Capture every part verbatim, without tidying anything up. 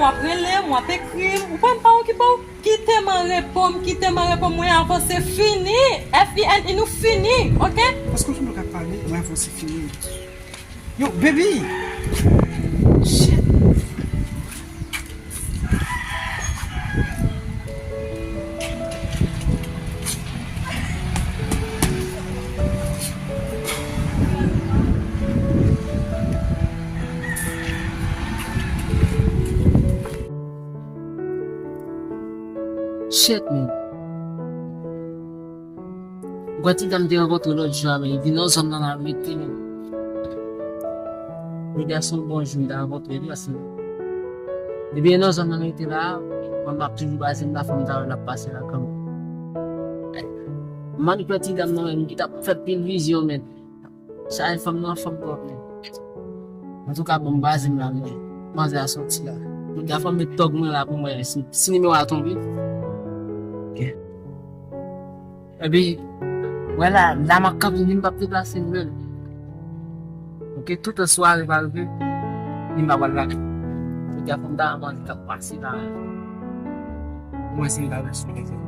W ap rele m, w ap ekri m, ou kwè m pa okipe w? Kite m an repo m, kite m an repo m, mwen avè w se fini. F I N I, nou fini, oke? Paske w toujou ka pale, mwen avè w se fini. Yo, baby! Shit! Shit, man. Ou kwè ti dam te rankontre lòt jou a, men li vin nan zòn nan la rete, men. Jodi a se yon bon jou m ta rankontre li, paske depi nan zòn nan rete la, mwen m ap toujou baze m la, fò m ta wè l ap pase la kanmenm. M annik wè ti dam nan, men, m ki t ap fè pil vizyon, men. Sa e fanm nan, fanm twòp, men. Antouka, bon, m baze m la, men. Manzè a soti la. Jodi a fò m met tòg mwen la pou mwen, si, si nimewo a tonbe. Ok. Epi, wè la, la m ap kanpe, ni m p ap deplase, men. Ok, toutan sware pa rive, ni m pa pral la. Jodi a fò m ta manje k ap pase la. Mwen se la sou lèzè.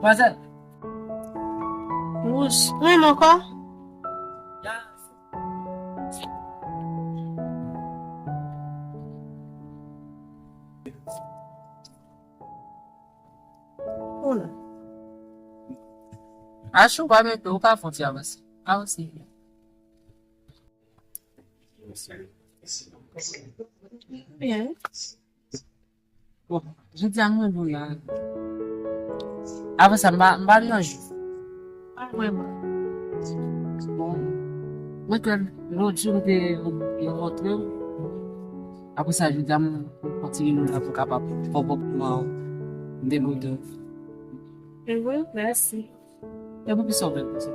Manzè. Wouch, ou menm ankò? Ou la. Achou, pa mete, ou ka fon ti avanse. Avanse. Byen. Bon, jodi a mwen bon la. Avan sa, m pa, m pa nan jou. Pa vrèman. Bon, mwen kwè lòt jou m te rankontre w. Apre sa, jodi a m kontinye nou la pou kapab fè w konprann m te kontan. Wi, mèsi. E pou kisa w fè konsa?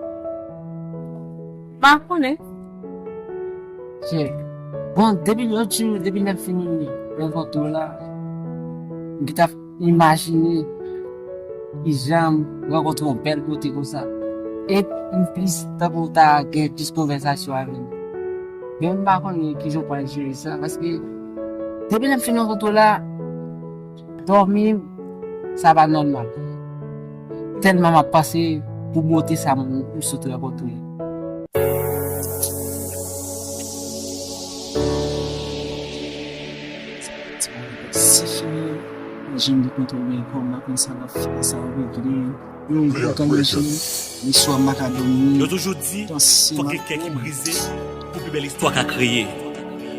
M pa konnen. Chè. Bon, depi lòt jou, depi lè m fin rankontre w la, m gentan ap imajine kijan m rankontre yon bèl bote konsa. E m plis tankou w ta gen plis konvèsasyon avè m. Men m pa konnen kijan w pral jere sa, paske depi lè m fin rankontre w la, dòmi m, sa pa nòmal. Tèlman m ap panse pou bote sa m, m sot rankontre. Si fini, jan m te kontre w, men kòm m pa konn sa m ap fè, sa w regle. Yo, yo toujou di, fòk gen kè ki brize pou pi bèl istwa ka kreye.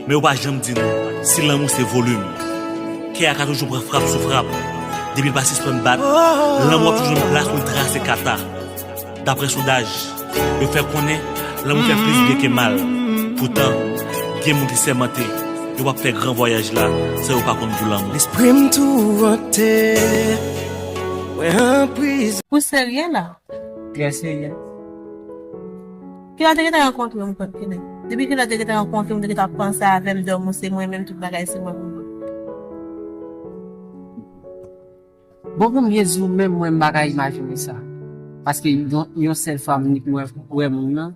Men yo pa janm di nou si lanmou se volim. Kè a ka toujou pran frap sou frap. Depi l pa sispann bat, lanmou ap toujou jwenn plas pou l trase kata. Daprè sondaj, yo fè konnen lanmou fè plis byen ke mal. Poutan, gen moun ki sèmante yo p ap fè gran vwayaj la san yo pa konn gou lanmou. Lespri m tourante, mwen anprizone. Ou serye la? Trè serye. Kilè w te gentan rankontre m, kilè? Depi kilè w te gentan rankontre m, w te gentan panse avè m, dòmi w se mwen menm, tout bagay se mwen pou mwen? Bon, pou m byen di w menm, mwen m pa ka imajine sa. Paske yon, yon sèl fwa m nik wè, wè moun nan,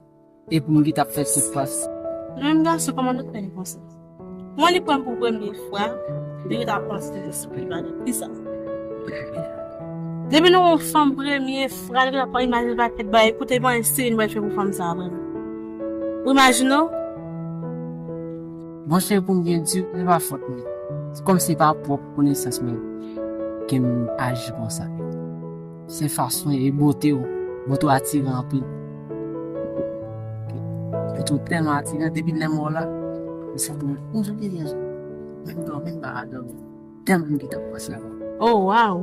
e pou m gentan ap fè tout pas. Menm gason, kòman nou fè konsa? Mwen li pran m pou premye fwa, li gentan ap panse se espri bagay. Kisa? Depi nou wè yon fanm premye fwa, li gentan ap imajine pakèt bagay, koute mwen si nou pral fè pou fanm sa a vrèman. Ou imajine w? Monchè, pou m byen di w, se pa fòt mwen. Se kòm se pa pwòp konesans mwen ke m aji konsa. Se fason e bote w, bote w atiran anpil. Bote w tèlman atiran, depi lè m wè w la, m santi mwen kontan deja. Menm dòmi, m pa ka dòmi. Tèlman m gentan panse avè w. Oh, wow!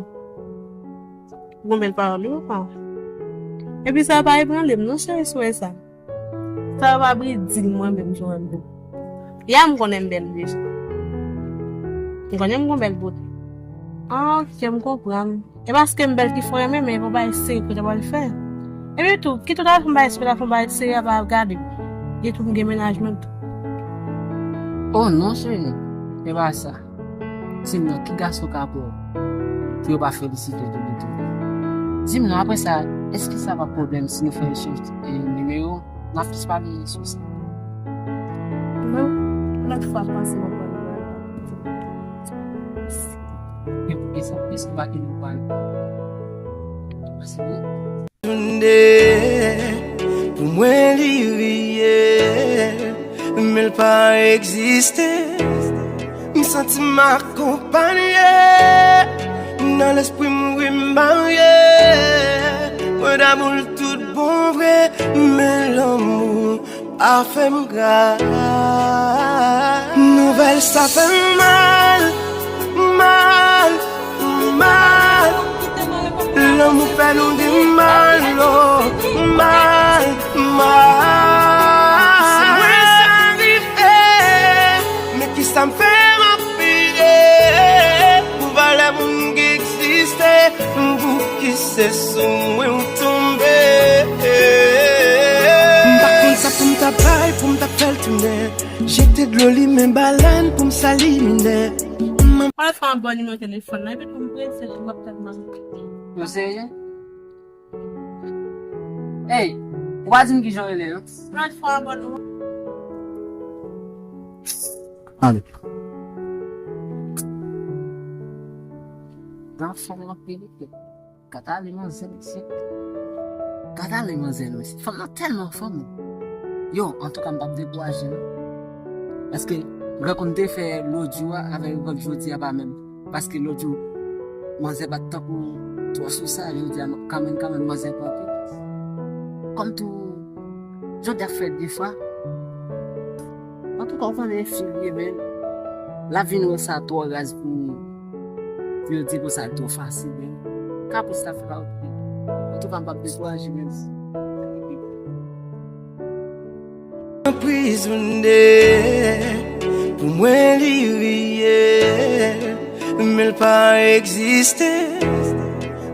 Gon bèl pawòl wi, papa. Epi sa pa ebranle m non, cheri, si w wè sa. Sa yo pa bri di mwen menm sou yon dlo. Ya m konnen m bèl deja. M konnen m gon bèl bote. Ah, ok, m konprann. E paske m bèl ki fè w renmen, men e pa yon bagay serye ke w ta pral fè. Epi tou, kit ou ta fè yon bagay serye, ta fè yon bagay serye, pa gade. Gen tou m gen mennaj mwen tou. Oh non, cheri. E pa sa. Di m non, ki gason ka pran w pou yo pa felisite w tou tou? Di m non, apre sa, èske sa pa pwoblèm si nou fè echanj, eh, nimewo? N ap plis pale sou sa. Non, lòt fwa, panse mwen pran. E poukisa? Èske w pa gen nou pale? Paske Pou mwen li reyèl, men l pa egziste. M santi m akonpanye, nan lespri m wi m marye. Mwen damou l tout bon vre, men lanmou pa fè m gra. Nouvèl sa fè m mal, mal, mal. Lanmou fè nou gen mal, oh, mal, mal. Mwen sa rive, men kisa m fè m ap peye pou valè moun ki egziste? Pou ki se sou mwen ou tonbe? M pa konn sa pou m ta bay, pou m ta fè l tounen. Jete dlo li men balèn pou m sali minè. Mwen fè yon bòn nimewo telefòn nan, epi tou m prese tou m ap tèlman. Yo serye? Ey, ou pa di m kijan w rele, non? Mwen fè yon bòn nimewo. Ale. Nan fòm anpil. Gad ale manzè, mesye. Gad ale manzè, mesye. Fanm nan tèlman fanm. Yo, antouka, m p ap dekouraje, non. Paske, rankont m te fè lòt jou a avèk rankont jodi a pa menm. Paske lòt jou, manzè pa t tankou twò sou sa, jodi a, kanmenm, kanmenm, manzè kanpe. Kòm tou, jodi a fèt defwa. Antouka, ou konnen fi m ye, men. L ap vin wè sa twò raz pou, pou yo di konsa l twò fasil, men. Kapous la fè pa okipe. Antouka, m p ap dekouraje, men. Anprizone, pou mwen li reyèl, men l pa egziste.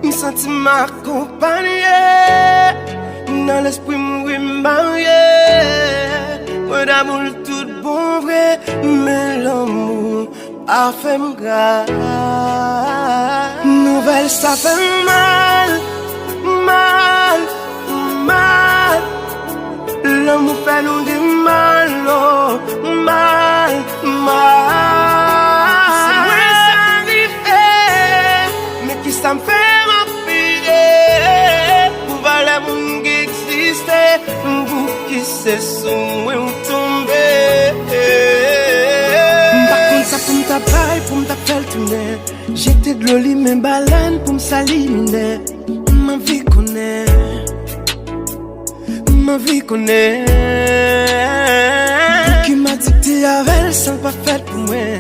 M santi m akonpanye, nan lespri m wi m marye. Mwen damou l tout bon vre, men lanmou pa fè m gra. Nouvèl sa fè m mal, mal, mal. Lanmou fè nou gen mal, oh, mal, mal. Si mwen sa rive, men kisa m fè m ap peye pou valè moun ki egziste? Pou ki se sou mwen ou tonbe? M pa konn sa pou m ta bay, pou m ta fè l tounen. Jete dlo li men balèn pou m sali minè. M anvi konnen, m anvi konnen. Pouki m adikte avè l san l pa fèt pou mwen?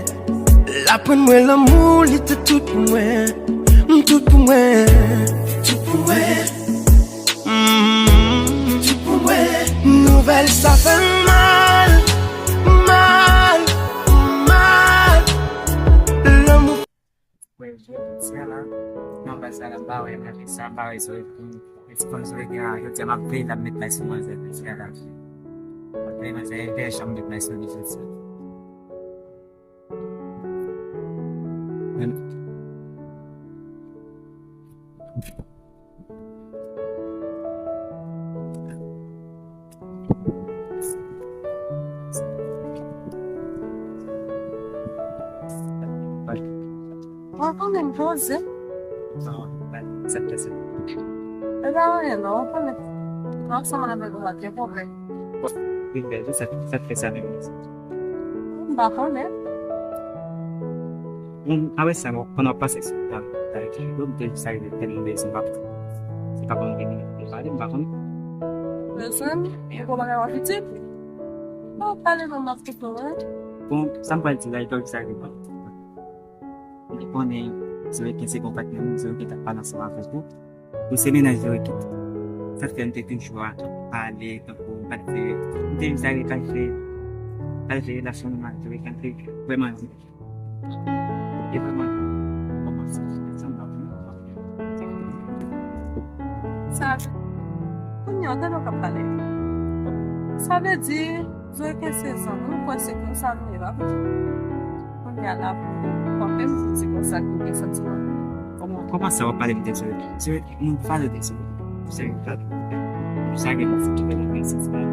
L aprann mwen lanmou, li te tout pou mwen. M tout pou mwen, tout pou mwen. Mm, tout pou mwen. Nouvèl sa fè m mal, mal, mal. Lanmou. Wè, jodi a la, nan baz la, la, m pa wè, m pa wè sa, m pa wè Zoe. Mwen ti fanm Zoe gen an, jodi a, m ap veye, l ap met may sou manzè, jodi a la. M ap veye manzè, e dèyè jan m met may sou li, jodi a. Men. Mwen konnen m poze. Non, sa t fè sa. E pa anyen non, w konnen. Ansanm avèk ou pa gen pwoblèm. Bon, vin bèl, sa, sa t fè sa menm. M pa konnen. Bon, apre sa, bon, pandan w ap pase sou tan, tan, yo, m te jis arive tèlman bezwen, m ap, se pa kòm gen minit pou pale, m pa konnen. Bezwen m? Ou konn bagay w ap di? Bon, pale non, m ap koute w, wi. Bon, sa m pral di la, e pa jis arive. Ou konnen, Zoe gen se konpatnè m, Zoe gen t ap pale ansanm avèk ou. Ou se mennaj Zoe tou. Sa fè m te toujou ap pale, tankou Pati serye. M te vin sa kalifye, kalifye relasyon nou mal jwe, kalifye vrèman. E vrèman, kòmanse, sa m pa konn. Sa, kounye a, tande w k ap pale. Sa vle di, Zoe ke se zanmi, ou kwè se konsa nou ye la. Kounye a la, pou kanpe, m di konsa, pou gen santiman. Kòman, kòman sa w ap pale m de Zoe? Zoe, moun pa de Zoe. Sa gen pa de. Sa gen moun ki fè yon santiman.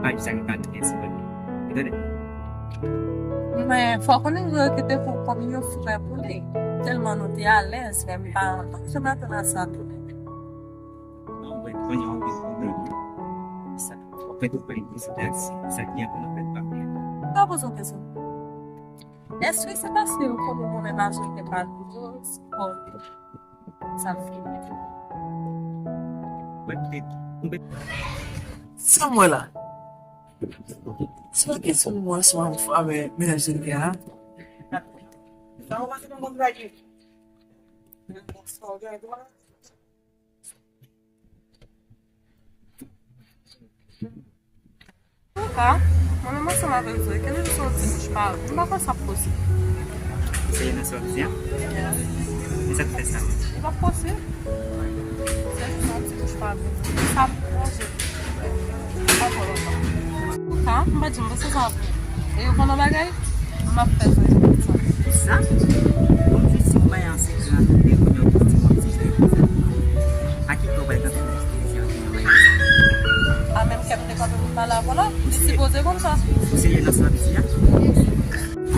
Pa sa gen pa de santiman. Ou tande? Men, fò konnen Zoe ki te pran kòm yon frè pou li. Tèlman nou te alèz, men m pa, m pa janm atann a sa tou. Non, mwen, mwen, mwen, mwen, mwen, sa, mwen, mwen, mwen, sa, sa ki an mwen, mwen, mwen, mwen. Pa poze yon kesyon. Èske se paske yo konnen mwen menm a Zoe te pa toujou, se kòm sa fini? Mwen, mwen, mwen. Sa mwen la. Se pa kesyon mwen, se pa avè mennaj Zoe a. Sa w pase nan konn bagay? Antouka, mwen menm ansanm avèk Zoe, kenbe m sou yon ti bouch pa, m pa kwè sa posib. Seye nan sa w di a? Yeah. Men sa k fè sa? Li p ap posib. Se jis yon ti bouch pa, sa ap ranje. Pa twò lontan. Antouka, m pa di m panse sa pou ou. E ou konn yon bagay? M ap fè sa. Sa? Bon, m jis di w bagay an sekrè an tou, e kounye a w jis di m w ap di bagay konsa. A ki pwen w pral kanpe pou w di yon bagay konsa? A menm kè m te kanpe pou m pale avè w la, li sipoze konn sa. Ou serye nan sa w ap di a?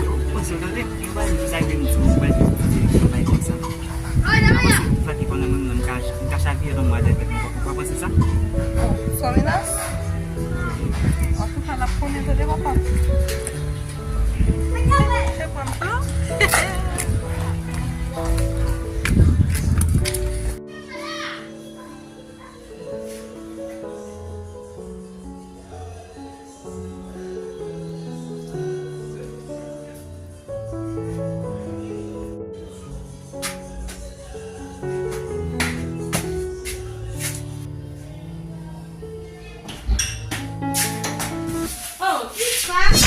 Ou panse w tande? Ou pral di sa ke m di w, ou pral di yon bagay konsa. Ou panse pou fè ki konnen mwen menm, m ka, m ka chavire nan mwa de tèt mwen, ou pa panse sa? Bon, Sòminas, antouka, n ap konnen tande papa. Te pran m tou. Oh, ki sa?